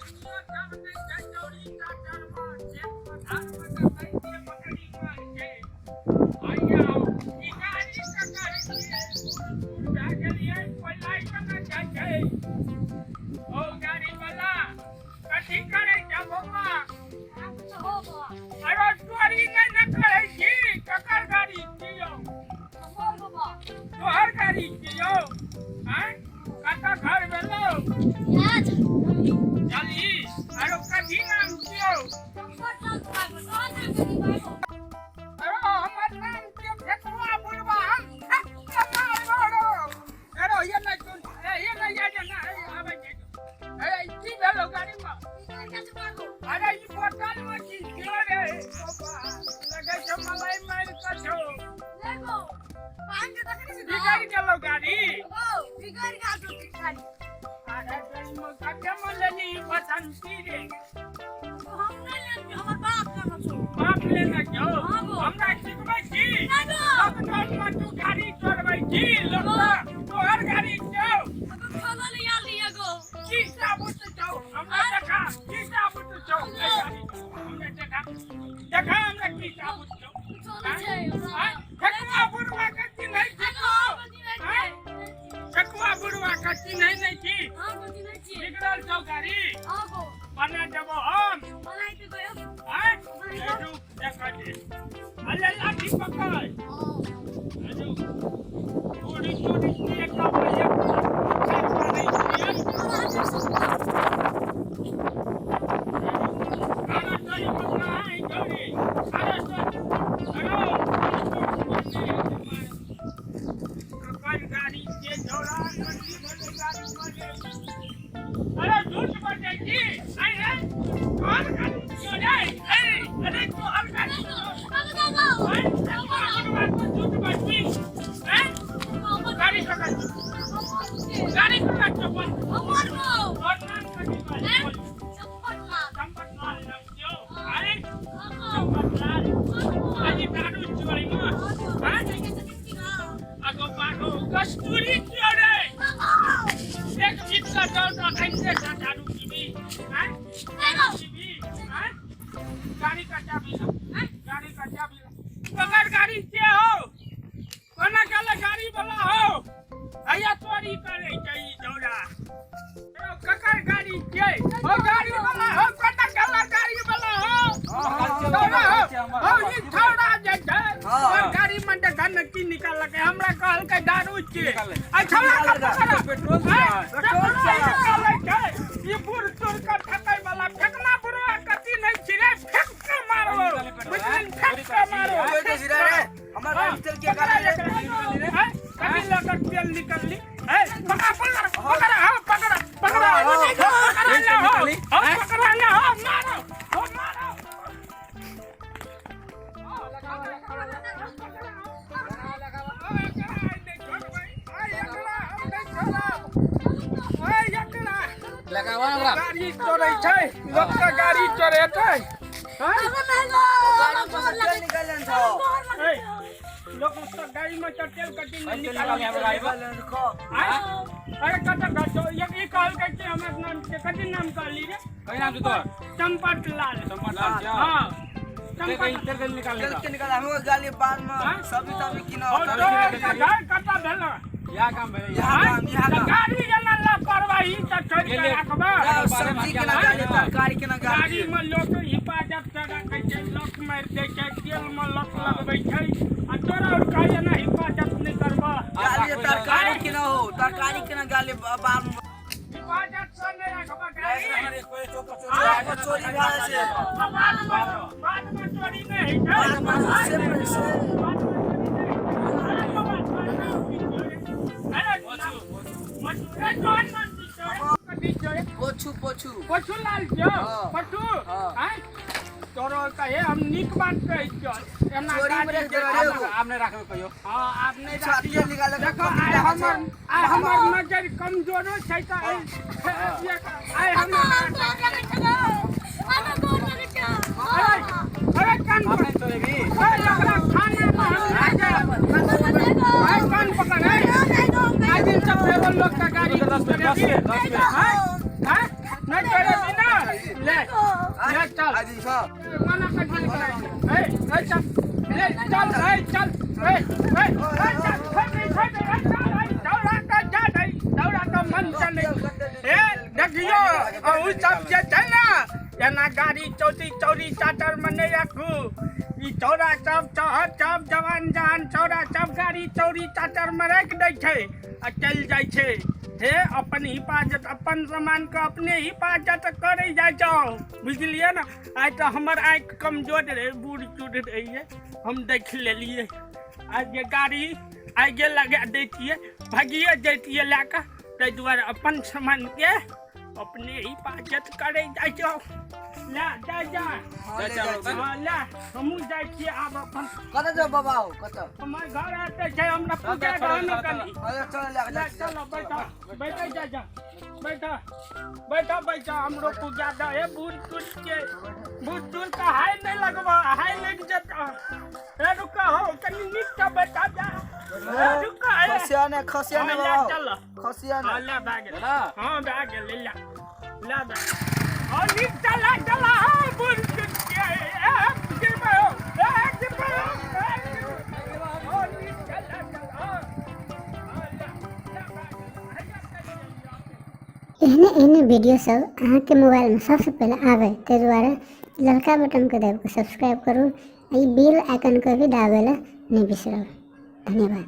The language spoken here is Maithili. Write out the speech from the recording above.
ओ गाड़ी वाला कथी करै छ बौआ? अरे चोरी नहि ने करै छी। ककर गाड़ी छियौ? तोहर गाड़ी छियौ? आँय, कतऽ घर भेलौ? चलही। अरे कथी नाम छियौ? अरे हमर नाम छियौ फेकुआ बुढ़वा। हम मारबो। अरे ये नहि सुन, ए ये नहि, ये नहि आबै छै। ए की भेलौ गाड़ीमे? अरे ई बोतल में की छियौ रे बाबा? लगै छौ मलाई मारि कऽ छौ। बिगड़ि गेलौ गाड़ी। अरे गाड़ीमे कतेमे लेली ई बसंती रे? बाप लेने छौ? हमरा सिखबै छी? लॉकडाउन में तू गाड़ी चोरबै छी लोक? तोहर गाड़ी छौ? की साबुत छौ? हमरा देखा, की साबुत छौ एहि गाड़ी? हमरा देखा, देखा हमरा, की साबुत छौ? आँय? ठकुआ बुढ़वा के चिन्है छी तू? आँय? ठकुआ बुढ़वा के चिन्है नहि छी? बिगड़ल छौ गाड़ी, बना देबो हम। आँय? ए रुक, देखा दे। अरे लाठी पकड़। अरे चोरी चोरी के कमाई करै छियै। अरे चोरी पकड़ा है चोरी। अरे चोरी, अरे ककर गाड़ी के झोरा? कथी भेलै गाड़ी में? अरे झूठ बजै छी। अरे तोहर गाड़ी छियौ रे? ए अरे तोहर गाड़ी छियौ? अरे झूठ बजबी? हैं? गाड़ी पकड़, गाड़ी पकड़। चप्पल और नाम कथी कहली? बोल। चंपत लाल नाम छियौ? अरे चंपत लाल अजी दारू चोरी में, हैं? अगो पागो कस्तूरी छियौ रे? एक बीत का जाओ तो अखन से दारू पीबी, हैं? दारू पीबी, हैं? गाड़ी का चाबी ला, गाड़ी का चाबी ला। पकड़, गाड़ी के हो? कोना गेल गाड़ी वाला हो? हैया चोरी करे छै ई छौड़ा। यौ, ककर गाड़ी छियै? हो गाड़ी वाला हो, कोना गेल गाड़ी वाला हो? छौड़ा हो, हो ई छौड़ा जे छै और गाड़ी में देखा न की निकाललकै। हमरा कहलकै दारू छियै। आ छौड़ा के पकड़। पेट्रोल हैं? छै। पेट्रोल निकालै छै ई बूढ़ सूढ़ के ठकै वाला। फेकना बुढ़वा कथी नहि छी रे? फेक के मारो, बुझलिन? फेक के मारो। हमर गाड़ी चल के पकड़ा एकरा। हैं? कभी लऽ तेल निकलली। हैं? पकड़ा, पकड़ा, पकड़ा, हाँ, पकड़ा, पकड़ा, पकड़ा ना हो, हाँ, पकड़ा ना हो, मारो, हो, मारो। लगावा हमरा। गाड़ी चोरै छै लोक के, गाड़ी चोरेतै, हैं? निकल छौ। ए, लोक सब गाड़ी में तो तेल कटी नहीं निकाल निकाल। हमरा। अरे कत घर छौ? एक ई कहलकै कि हमर नाम के कथी नाम कहली रे? कहीं नाम छौ तोहर? चंपत लाल। चंपत लाल छियौ? हाँ। तेल चंपत कहीं तेल कहीं निकाल। तेल के निकाल, हमरो गाड़ी बाद में हाँ? सब्जी तब्जी किना। और तोहर के घर कतऽ भेल? इएह काम भेलै। यहाँ काम, यहाँ तऽ काम। गाड़ी जेना लापरवाही तऽ छोड़ि के गेलै। राखबह। सब्जी केना गाड़ी, तरकारी केना गाड़ी गाड़ी। में लोक हिफाजत से रखै छै, लॉक मारि दै छै, तेल में लॉक लगबै छै, आ तोरा और कहै एना हिफाजत नहि करबह। गाड़ी तरकारी केना हो, तरकारी केना गाड़ी बाद में। हिफाजत से नहि राखबह गाड़ी। चोरी भए छै। आ बादमे चोरी नहि होइ छै। बादमे से पैसे। बादमे चोरी नहि होइ छै। अरे बाबा, अरे मजदूर, तोहर नाम की छौ? कथी छौ? पोछू, पोछू। पछू लाल छौ? हाँ। पछू। हाँ। आँय? तोरो कहे हम नीक बात कहै छियौ, एना चोरी गाड़ी में के देख। आब नहि राखबै कहियो। हाँ, आब नहि अच्छा, राखियौ। तेल निकालऽ के देखो, कथी आइ लागै हमर छै? आइ हमर नजर कमजोरो छै तऽ आइ हमर, अरे अरे कान आब पकड़। नहि चोरेबी। ए, एकरा थाना में हम लए जायब। आइ कान पकड़। ए, आइ दिन से फेरो लोक के गाड़ी 10 मिनट, 10 मिनट, 10 मिनट। आँय? आँय? नहि चोरेबी ने? ले ले चल। आज ई सब। मना कर दिया ए ए चल ले चल ए चल ए ए ए चल ए ए ए चल ए दौड़ा के जा नहीं दौड़ा के मन चले ए देखियो अहू सब जे छै ने एना गाड़ी चौथी चौरी चाटर में नहीं राखू। ई चौरा सब चौहर सब जवान जहान चौरा सब गाड़ी चौरी चाटर में राखि दै छै आ चलि जाइ छै। हे अपन हिफाजत अपन सामान के अपने हिफाजत करै जाइ जाओ, बुझलियै ने। आइ तऽ हमर आँखि कमजोर रहै, बूढ़ चूढ़ रहियै, हम देख लेलियै। आ जे गाड़ी आगे लगा दैतियै भागिए जैतियै लए कऽ, ताहि दुआरे अपन सामानके अपने हिफाजत करै जाइ जाओ। ले जा जा। हां, ले जाइ छी। हाँ, ले हमहूँ जाइ छियै आब अपन। कतऽ जाउ बाबा हो कतऽ? हमर घर एतै छै, हमरा पूजा घर ने कनी। अरे चल ले ले जाइ छी। चलो बैठा बैठा जा जा बैठा बैठा बैठा हमरो पूजा दे। हे बूढ़ सूढ़ के बूढ़ सूढ़ के हाय नहीं लगबा, हाय लग जेता। हे रुका हो कनी नीक से बैठा जा। हे रुका हे। खसिया ने, खसिया ने हाँ, ले बाबा हो। चल। खसिया हाँ ने। ले भए गेल। ना। हाँ भए गेल, ले ले भए और नीक चला चला। हाँ बूढ़ सूढ़ के ए गिरबै हो, ए गिरबै हो, ए गिरबै हो। नीक चला चला। हाँ हाँ, ले ले भए गेल। हैया चलि गेलियै। एहने एहने वीडियो सब अहाँके मोबाइलमे सबसँ पहिले आबै ताहि दुआरे ललका बटनके दाबि कऽ सब्सक्राइब करू आ ई बेल आइकनके भी दाबै लए नहि बिसरब। धन्यवाद।